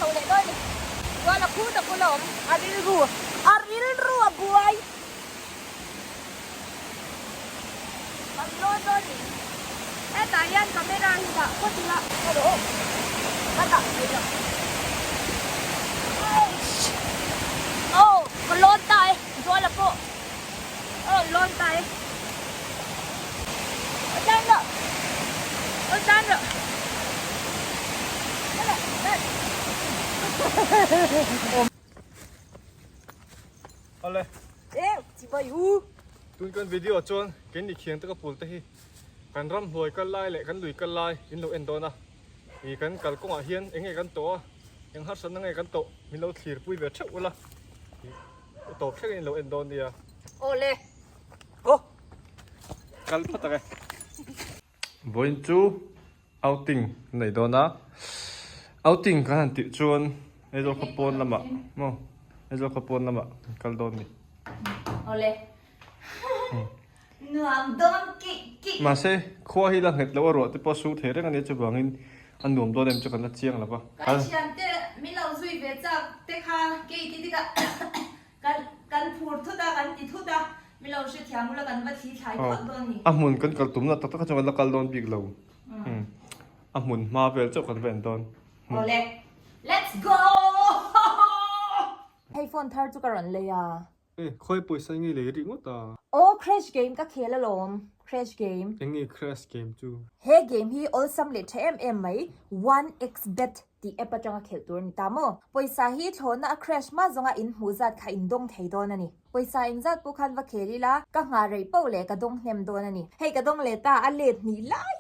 chho leh dawn a ni. Zuala khu tak ula awm a rilru a rilru a buai. Kan lawn dawn ni. Hetah hian camera hi dah phawt ila. Hello. Ka dah thei lo. Oh, ka lawn ta e. Zuala pawh a rawn lawn ta e. Aw tan rawh. Aw tan rawh. Awle. Eh, chibai u. Tun kan video ah chuan keini khiang te ka pul te hi kan ram hnuai kal lai leh kan lui kal lai in lo en dawn a. Ih kan kal kawngah hian eng nge kan tawh a, eng harsatna nge kan tawh min lo thlir pui ve theuh ula. Ih tawp thlengin in lo en dawn nia. Awle. Go. Kal phawt ang e. Vawiin chu outing kan nei dawn a, outing kan han tih chuan Aizawl khaw pawn lamah maw Aizawl khaw pawn lamah kan kal dawn a ni. Awle nuam dawn kih kih. Mahse khua hi la nghet loh a ruah te pawh a su thei reng a nia chuvangin a nuam dawn em chu kan la chiang lo va. Kan thiante min lo zui ve chak te kha keiti te kha Kan kan phur thut a, kan ti thut a, mi lo hrethiam ula kan va thli thlai phawt dawn ni. A hmun kan kal tumna tak tak kha chuan kan la kal dawn bik lo. A hmun hma vel chauh kan va en dawn. Awle, let's go! Hei phone thar chu ka rawn lei a. E, khawi pawisa nge lei rih ngawt a? Aw, crash game ka khel alawm, crash game. Eng nge crash game chu? He game hi awlsam leh tha em em mai, one xbet tih app atanga khelh tur a ni ta maw? Pawisa hi thlawhna a crash hma zawnga in hmuh zat kha in dawng thei dawn a ni. Pawisa engzat pawh khan va khel ila, ka nghah rei poh leh ka dawng hnem dawn a ni. Hei ka dawng leh ta, a let hnih lai!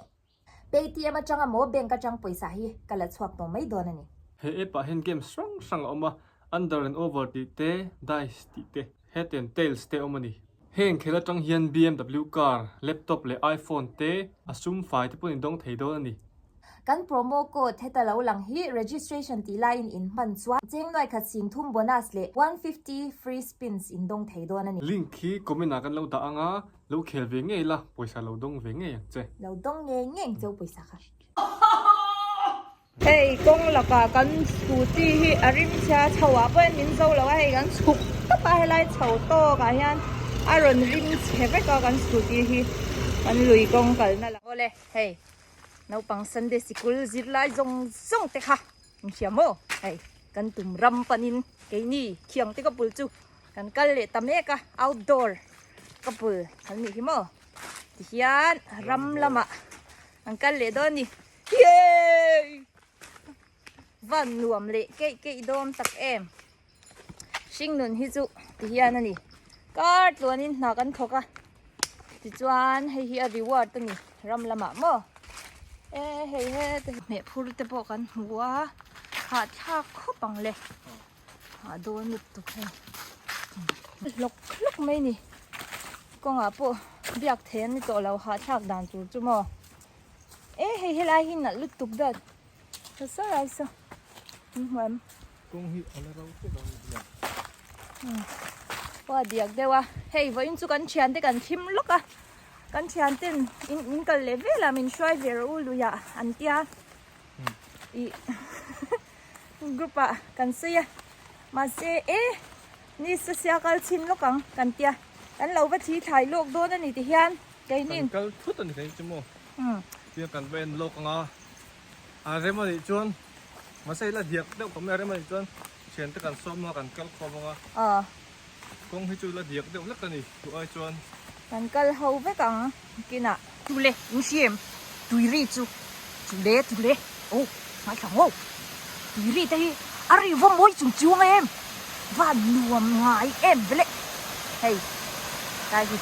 Paytm atanga maw bank atang pawisa hi ka la chhuak tawh mai dawn a ni. He app ah hian games hrang hrang a awm a, under and over tih te, dice tih te, head and tails te a awm a ni. Heng khel atang hian BMW car, laptop leh iPhone te a sum fai te pawhin in dawng thei dawn a ni. Kan promo code heta lo lang hi registration tih laiin in hman chuan cheng nuai khat sing thum bonus leh 150 free spins in dawng thei dawn a ni. Link hi comment ah kan lo dah ang a, lo khel ve ngei la, pawisa lo dawng ve ngei ang che. Lo dawng ngei ngei ang cheu pawisa kha. Hei kawng lakah kan scooty hi a rim chhia chho ah pawh hian min zo lo a, hei kan chhuk tawp a helai chho tawk ah hian a rawn rim chhe vek a kan scooty hi kan lui kawng kalna lam. Awle hei naupang Sunday sikul zirlai zawng zawng te kha in hria maw hei kan tum ram panin keini thiang te ka bul chu kan kal leh ta mek a outdoor ka bul kan nih hi maw tihian ram lamah an kal leh dawn a ni. Yay! Van nuam leh keih keih dawn tak em. Hring nun hi chu ti hian a ni. Kar tluanin hna kan thawk a. Tichuan hei hi a reward a ni ram lamah maw. E hei he te hmeh phur te pawh kan hmu a. Hahthlak khawp ang le. A dawn lutuk hei. Hlawk hlawk mai ni. Kawngah pawh biak thei an ni tawh lo hahthlak dan tur chu maw. E hei helai hi nalh lutuk dat nasa lai saw in hmu em kawng hi a la ro tep ang hian pawh a diak deuh a hei vawiin chu kan thian te kan thim lawk a kan thian ten in min kal leh vel a min hruai ve rawh u lui ah an tia ih group ah kan sawi a mahse e ni sa sia kal chhin lawk ang kan tia kan lo va thli thlai lawk dawn a ni ti hian. Kan kal thut a ni thei chu maw? Tiang kan va en lawk ang a, a rem a nih chuan mahse ila diak deuh ka mai a rem a nih chuan thiante kan sawm ang a kan kal khawm ang a, kawng hi chu ila diak deuh hlek a ni duh ai chuan. Kan kal ho vek ang kinah. Tule in hriam tuiri chu chule chule aw ngaithla ang aw tuiri te hi a ri va mawi chung chuang em van nuam ngai em vele hei tlai hi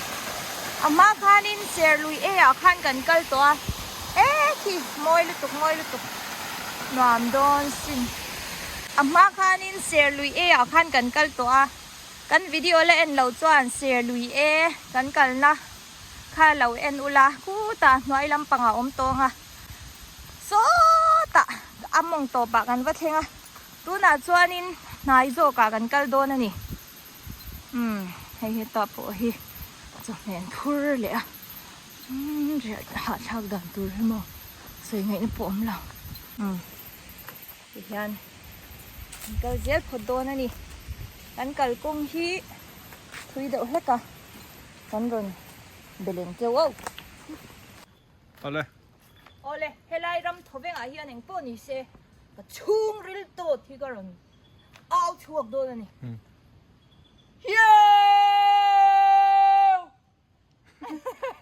a hma khanin serlui e ah khan kan kal tawh a e khi mawi lutuk mawi lutuk nuam dawn sin a hma khanin serlui e ah khan kan kal tawh a kan video la en lo chuan serlui e kan kalna Kha lo en ula khutah hnuai lampangah a awm tawng a, sawtah a mawng tawpah kan va thleng a, tunah chuanin hnai zawkah kan kal dawn a ni. Umm hei hetah pawh hi chawhmeh an phur leh a, umm riah hahthlak dan tur hi maw sawi ngaihna pawh awm lo. Umm tihian. Kan kal zel phawt dawn a ni. Kan kalkawng hi thui deuh hlek a, kan rawn be leng keuh auh. Awle. Awle, helai ram thawvengah hian eng pawh ni se ka chhungril tawt hi ka rawn au chhuak dawn a ni. Hiau!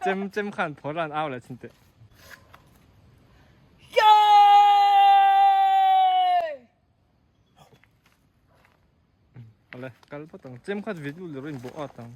Chem chem khan phawr an au leh chin teh. Ale kal phawt ang. Chem khat vit lut in bawh at ang.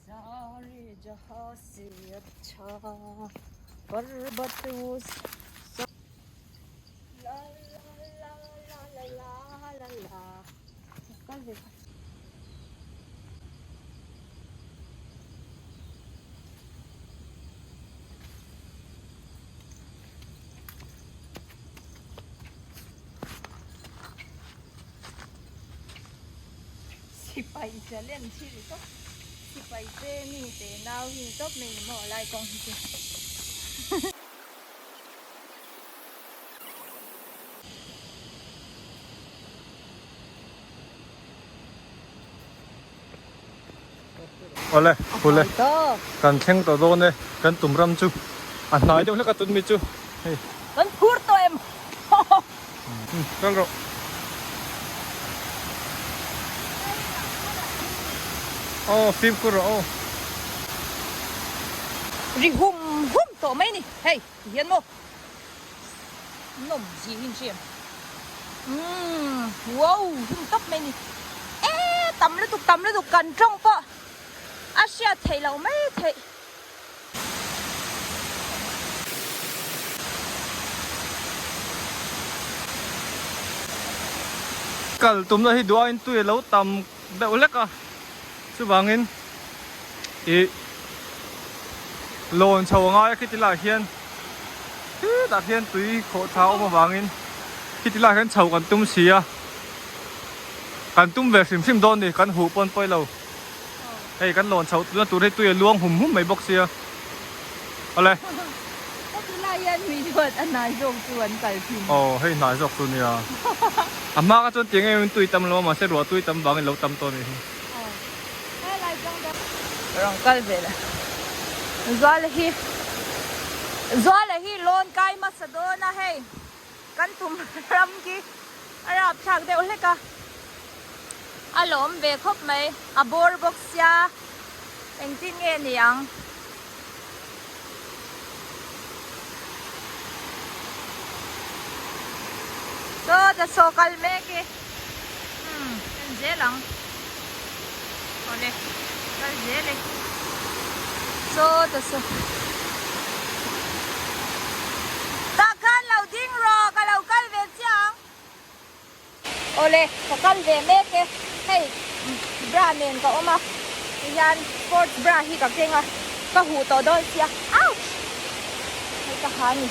Sare jahan se acha parbat us la la la la la la la la kal ve Sipai challenge hi ri tawp sipai training te nau hi ni tawp mai ni maw a lai kawng hi chu. Awle phule kan thleng tawh dawn e kan tum ram chu a hnai deuh hlek a tun mi chu hei kan phur tawh em kal rawh aw fimkhur rawh aw ri hum hum tawh mai ni hei ti hian maw nawm zing in hriam umm wow hum tawp mai ni e tam lutuk tam lutuk kan tawng pawh a hriat theih loh mai theih. Kal tumna hi duain tui a lo tam deuh hlek a chuvangin ih lawn chho a ngai a khiti laiah hian hetah hian tui khawh tha a awm avangin khiti laiah hian chho kan tum si a kan tum ve hrim hrim dawn a ni kan huh pawn pawi lo hei kan lawn chho tuna tur hi tui a luang hum hum mai bawk sia awle. Heti lai hian hui chuan a hnai zawk chu an kal thin. Aw hei hnai zawk chu nia a hma kha chuan tiang em em tui tam lo a mahse ruah tui tam vangin lo tam tawh a nih hi. Rawn kal ve la. Zuala hi Zuala hi lawn kai hmasa dawn a hei kan tum ram khi a rap thlak deuh hlek a a lawm ve khawp mai a bawr bawk sia engtin nge ni ang. Saw ta saw kal mek e umm en zel ang awle kal zel e saw ta saw tah khan lo ding rawh ka lo kal ve chiah ang. Awle, ka kal ve mek e. Hei bra nen ka awm a, tihian sports bra hi ka keng a, ka huh tawh dawn sia. Ouch! Hei ka ha a ni.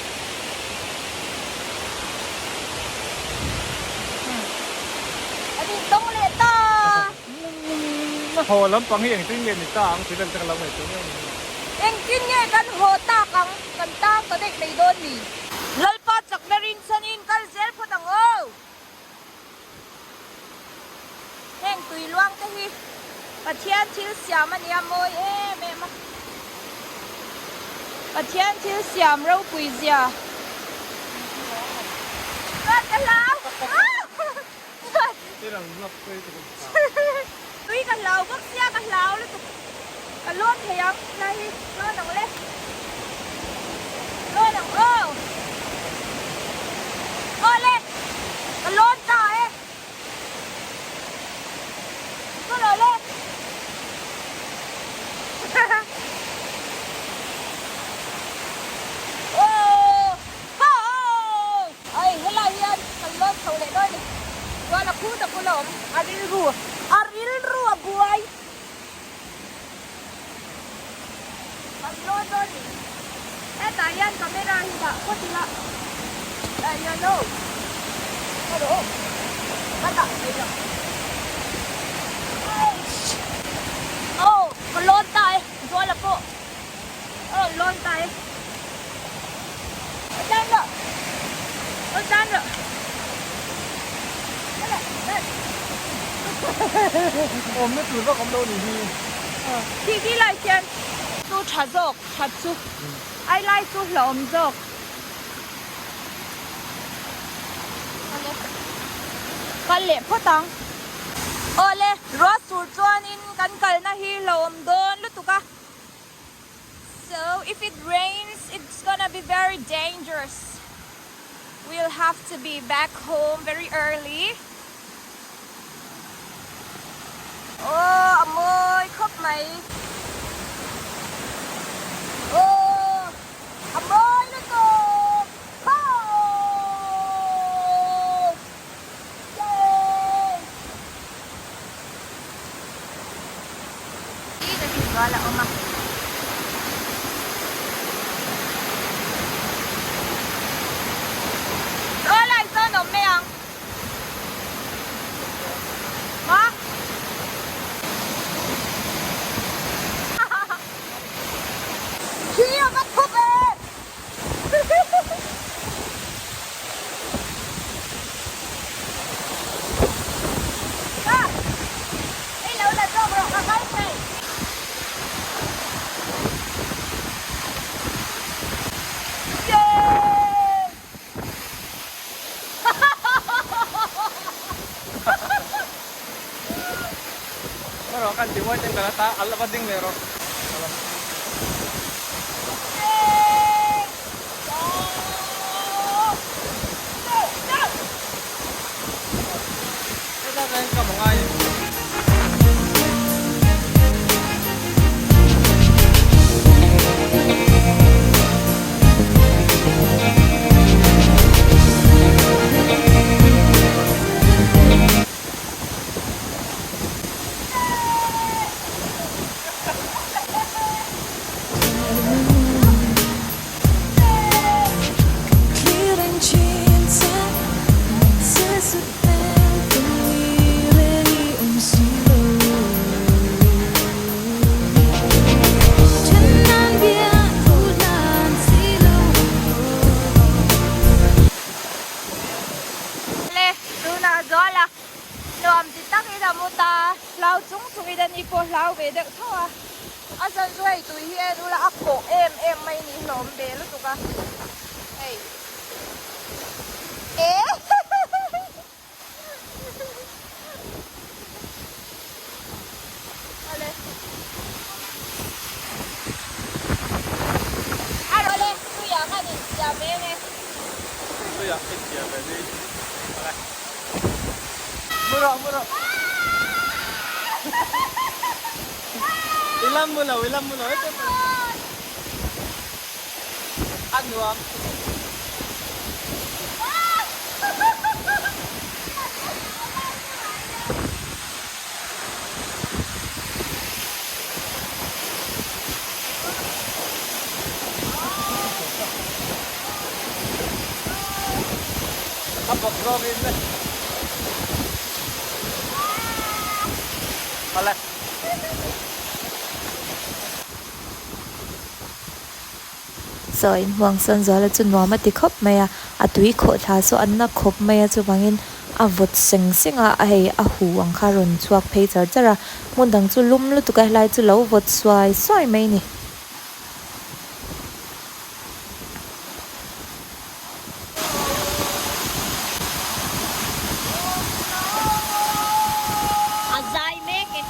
An intawng leh ta! Haw lampang hi engtin nge ni ta ang tih vel te ka lo ngaihtuah mek a ni. Engtin nge kan haw tak ang? Kan tang ta daih mai dawn mi? Lalpa chakna rinchhanin kal zel phawt ang aw. Heng tui luang te hi Pathian thil siam a nia mawi em em a. Pathian thil siam ropui zia. Chuan ka hlau. Tui ka hlau bawk sia ka hlau lutuk. Ka lawn thei ang lai hi lawn ang le. Lawn ang aw. Aw le. Ka lawn ta e. Ka lawn le. Aw. Aw. Ai helai hian kan lawn chho leh dawn a ni. Chuan a khu tak bula awm a rilru a rilru a buai. Kan lawn dawn a ni. Hetah hian camera hi dah phawt ila tah hian aw ka rawh aw ka dah thei lo aw ka lawn ta e Zuala pawh a rawn lawn ta e ka tan rawh ka tan rawh Awmna tur vak awm lo ni hi. Khi khi lai khian chu tha zawk. That chu ai lai chu hlauhawm zawk. Awle kal leh phawt ang. Awle ruah sur chuanin kan kalna hi hlauhawm dawn lutuk a. So if it rains it's gonna be very dangerous. We'll have to be back home very early. Aw a mawi khawp mai. Aw a mawi lutuk. Ho! Yay! Tiin a rinzual a awm a. Aw lai sawn awm mai ang. Khi a va thup e! Ka! I lo la zawk rawh ka kal thei. Yay! Rawh kan ti muai ten ka la ta a la va ding leh rawh. Heta ka en ka mangai. Le tunah zual a nuam ti takin a mu ta hlau chung chungin ani pawh hlau ve deuh tho a. A zan chu hei tui hi en ula a kawh em em mai ni hlawm ve lutuk a hei eh awle awle tuiah khan insiam ve nge tuiah insiam ve ni awle mu rawh mu rawh. I lam mu lo, i lam mu lo e tep a nuam. A bawk zawngin le. Awle. Chaw inhuang sawn zuala chu nuam a ti khawp mai a, a tui khawh thla chu an na khawp mai a chuvangin a vawt seng seng a, a hei a hu ang kha a rawn chhuak phei char char a, hmun dang chu lum lutuk a helai chu lo vawt suai suai mai a ni. A zai mek e.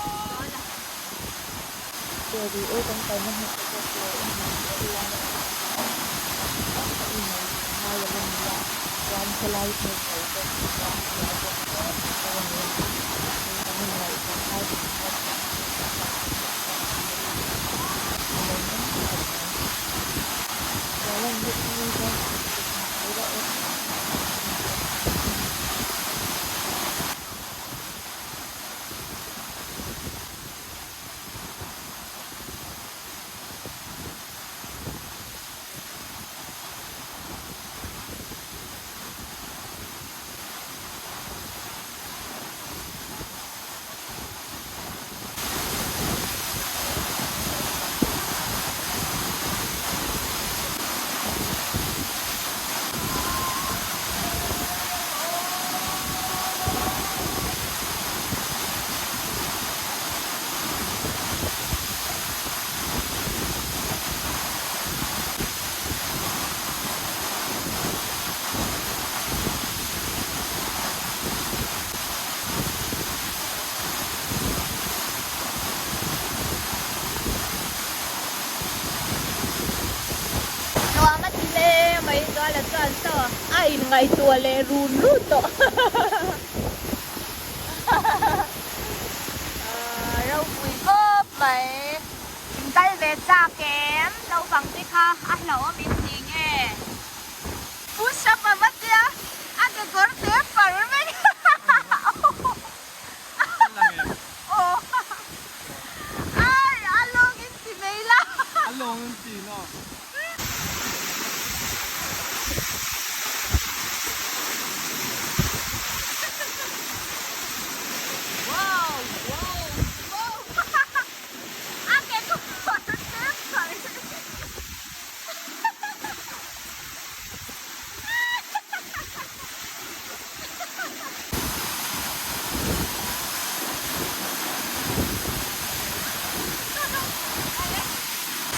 mai Zuala chuan saw a in ngaihtuah leh run run tawh. Ropui khawp mai. In kal ve chak em? Naupang te kha a hlauhawm in ti nge? Push up a va tia a kekawr te far vek. Aw ai a lawng in ti mai la. A lawng in ti no. Wow wow wow a kekawr te far.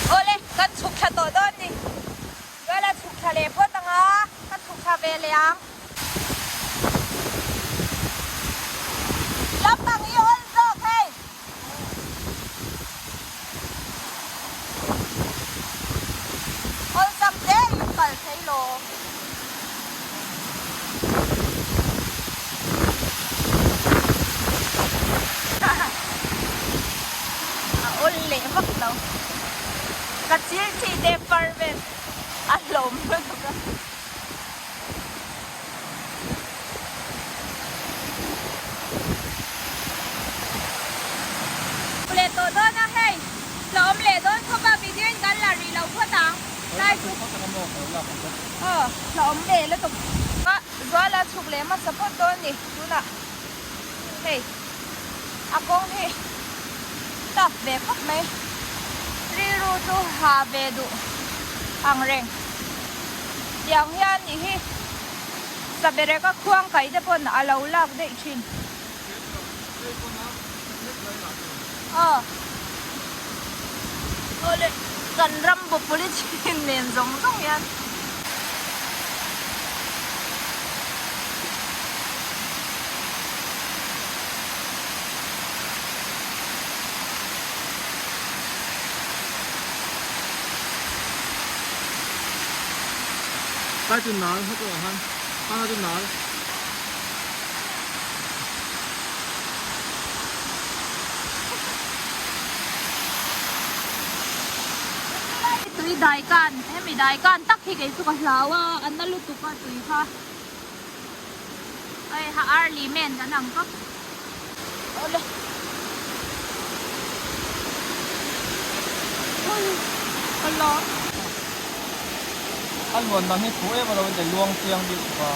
Awle, kan chhuk thla tawh dawn ni. Vela chhuk thla leh phawt anga ka chhuk thla ve leh ang. Lampang i awl zawk hei. Awlsam te in kal thei lo. A awl leh vak lo. Ka chil chi te far vel a hlawm lutuk a. Leh tawh dawn a hei hlawm leh dawn khawp a video in kan la rih lo phawt ang lai chu aw hlawm leh lutuk a zuala chhuk leh hmasa phawt dawn ni tunah hei a kawng hi tough ve khawp mai rilru chu ha ve duh ang reng tiang hian nih hi sabereka khuang kai te pawn a lo lak daih thin. Aw awle kan ram bawpawli chin nen zawng zawng hian. Lai chu nal hawk lo han, hang chu nal. Tui dai kan, hemi dai kan tak hi kei chu ka hlau a, a na lutuk a tui kha. Hei ha early man kan ang tawp. Awle. Ka lawm. A luan dang hi thu em alo in luang chiang bik va.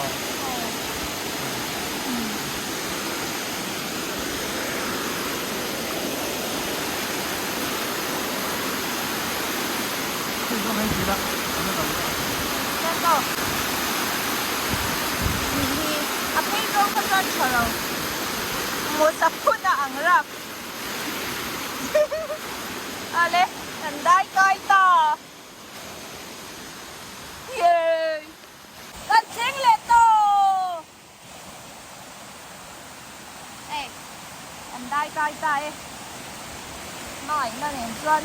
A phei zawng kha chuan tha lo. Mawsa phun a ang rap. Ale, kan dai kai ta. Yay! Kan thleng leh tawh. Hei, kan dai kai ta e. Hmangaihna nen chuan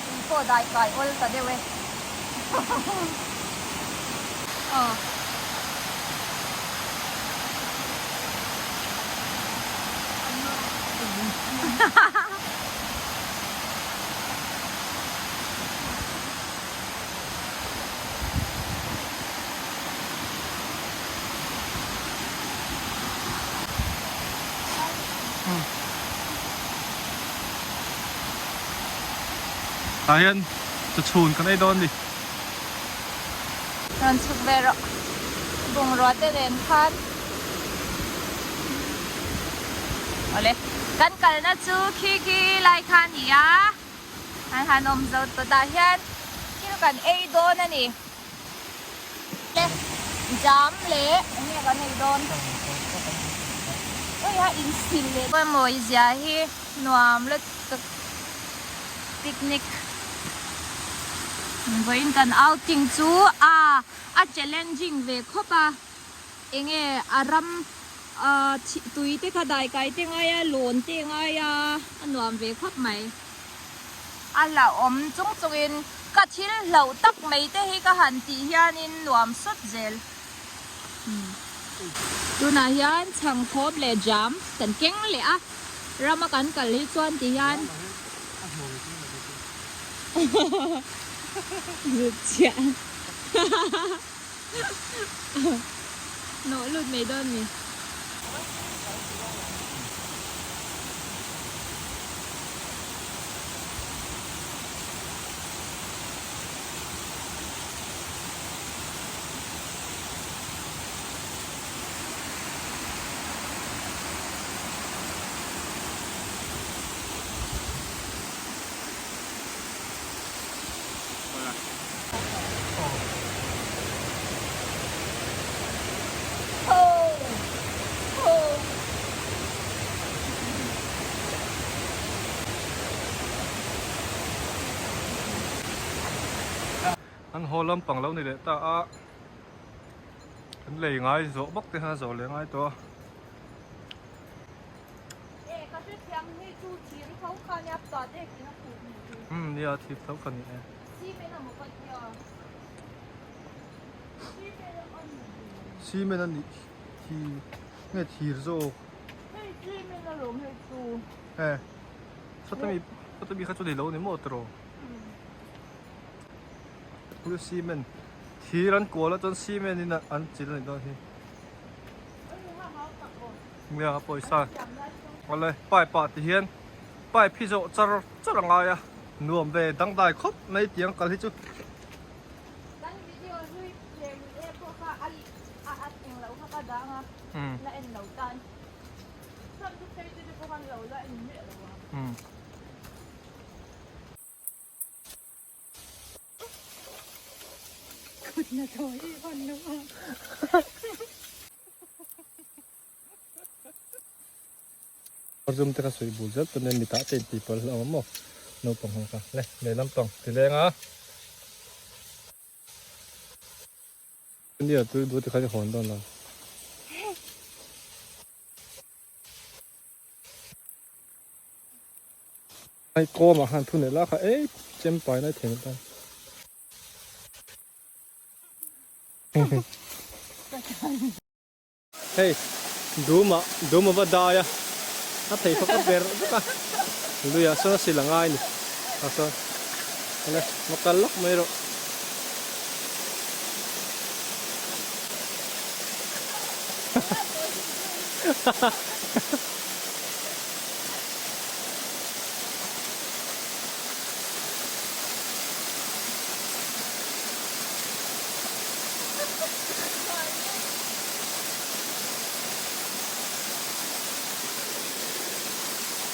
tui pawh dai kai awl ta deuh e. Aw. Tah hian chawchhun kan ei dawn a ni. Rawn chhuk ve rawh. Bungrua te nen khan. Awle. Kan kalna chu khi khi lai kha a ni a. Kan han awm zo tawh tah hian thil kan ei dawn a ni. Le jam leh eng nge kan ei dawn. Ui a insil leh. Mawi zia hi nuam lutuk. Picnic vawiin kan outing chu a a challenging ve khawp a enge a ram ah tui te kha dai kai te ngai a lawn te ngai a a nuam ve khawp mai a hlauhawm chung chung in. Ka thil hlauh tak mai te hi ka han tih hianin nuam sawt zel. Tunah hian chhangthawp leh jam kan keng leh a, rama kan kal hi chuan ti hian lut chiah nawh lut mai dawn mi. An haw lampang lo ni leh ta a, an lei ngai zawh bawk te khan a zawh leh ngai tawh a. Umm nia thir tho kha ni e. Cement a nih hi nge thir zawk. Hei cement a lawm hei chu. E sawta mi sawta mi kha chu ni lo ni maw tiraw. Chu cement thir an kual a chuan cement in an chil a nih dawn hi. Nia pawisa awle pipe ah ti hian pipe hi zawh char char a ngai a nuam ve dangdai khawp mai tiang kal hi chu. Kan video hlui leh lui e pawh kha a a at eng loh kha ka dang a la en lo tan chhan chu phei te te pawh khan lo la en miah lo a. Kut na thaw hi hawn lo a. Zum te kha sawi bul zel pawn nen mitah te inti pawlh hlauh ang maw naupang ho kha le lehlam pang ti leng a nia tui duh ti khan i hawn dawn lo ai kawmah khan thu nei la kha ei chem pai nai thei ta. Hei duma duma va dai a a phei khawp a ber vek a luiah sawn a sil a ngai a ni tah chuan awle va kal lawk mai rawh.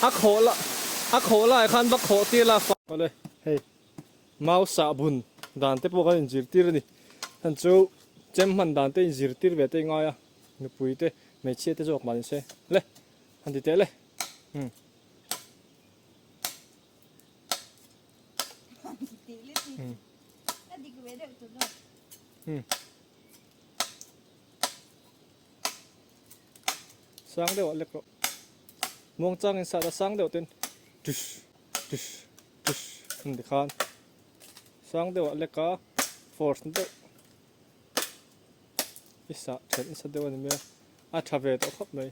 A khawh la a khawh lai khan va khawh tir la awle hei mau sah bun dan te pawh kan inzirtir a ni hman chu chem hman dan te inzirtir ve te i ngai a nupui te hmeichhia te zawk mah ni se le han ti teh le umm. Sang deuh ah lek rawh. Muang changin sat a sang deuh ten tush tush tush an ti khan sang deuh ah lek a force deuh i sah then nasa deuh a ni mai a a tha ve tawh khawp mai.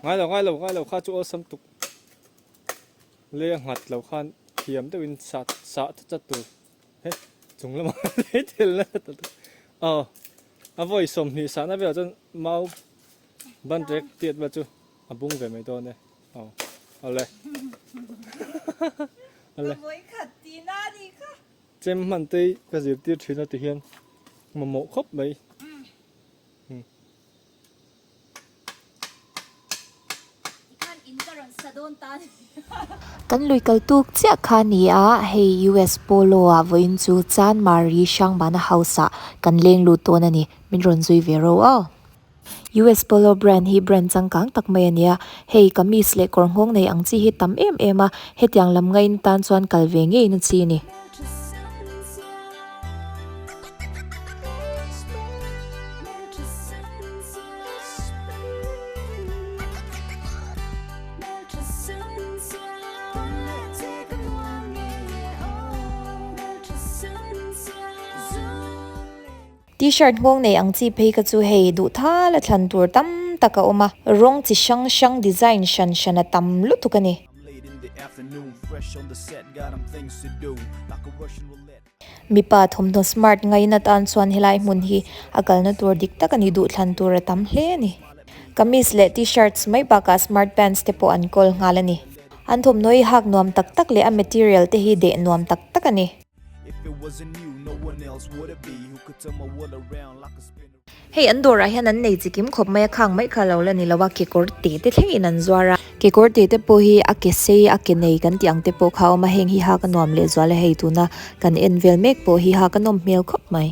Ngai lo ngai lo ngai lo kha chu awlsam tuk. Lei a nghat lo khan thiam deuhin sah sah chat chat tur he chung lamah lei thil nasa ta tur aw a vawi 20 sahna velah chuan mau ban rek tiat vel chu a bung ve mai dawn e aw awle awle chem hman te hi ka zirtir thin a ti hian mamawh khawp mai. Kan lui kal tuk chiah kha a ni a, hei US Polo ah vawiin chu Chanmari Hrangbana House ah kan leng lut dawn a ni, min rawn zui ve ro aw. US Polo brand hi brand changkang tak mai a ni a, hei kamis leh kawr nghawng nei ang chi hi tam em em a, hetiang lam ngain tan chuan kal ve ngei na chi a ni. T-shirt nghawng nei ang chi phei kha chu hei duh thal a thlan tur tam tak a awm a, rawng chi hrang hrang design hran hran a tam lutuk a ni. Mipa thawmhnaw smart ngaina tan chuan helai hmun hi a kalna tur dik tak a ni duh thlan tur a tam hle a ni. Kamis leh T-shirts mai bakah smart pants te pawh an kawl nghal a ni. An thawmhnaw hi hak nuam tak tak leh a material te hi deh nuam tak tak a ni. Hei an dawrah hian an nei chi kim khawp mai a, khang mai kha lo la ni lo a, kekawr te te thlengin an zuar a. Kekawr te te pawh hi a ke sei a ke nei kan tih ang te pawh kha a awm a, heng hi hak a nuam leh zual a, hei tuna kan en vel mek pawh hi hak a nawm hmel khawp mai.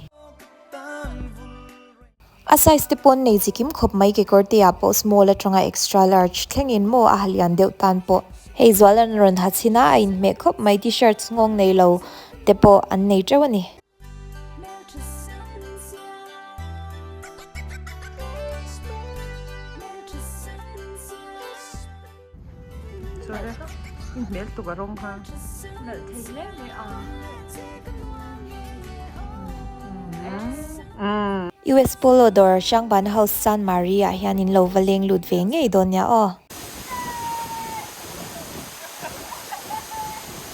A size te pawh an nei chi kim khawp mai, kekawr te ah pawh small atanga extra large thlengin maw a ha lian deuh tan pawh. Hei zual an rawn ha chhin a, a inhmeh khawp mai, t-shirts nghawng nei lo te pawh an nei teuh a ni. US Polo dawr Hrangban House Chanmari ah hian in lo va leng lut ve ngei dawn nia aw.